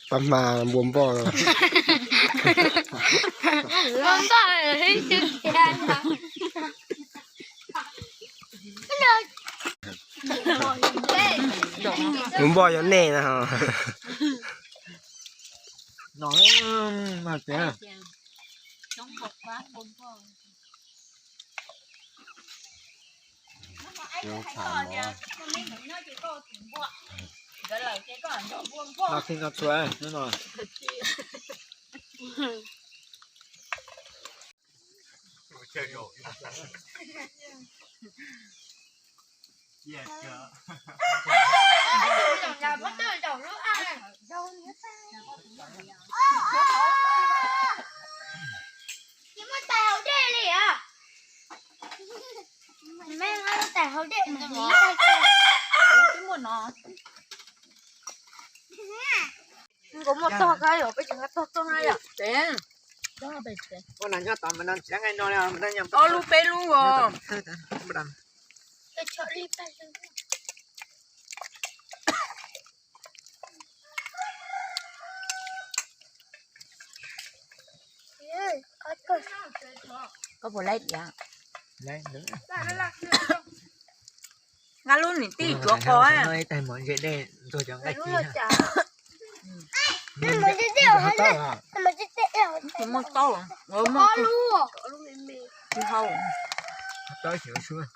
Pab hma npua npoj. Npua npoj. Npua npoj yog nej na. Tsis muaj tais haus dej li a. Tsis muaj tais haus dej mas tsis muaj no. Nkaus muaj tog kab yom, peb tsis nqa tog txog na yom. Ob lub peb lub os. Koj puas laib tias nqa lub niam tij tsuav qos. Tsis muaj taub, tsis hau. Taub xyov suab.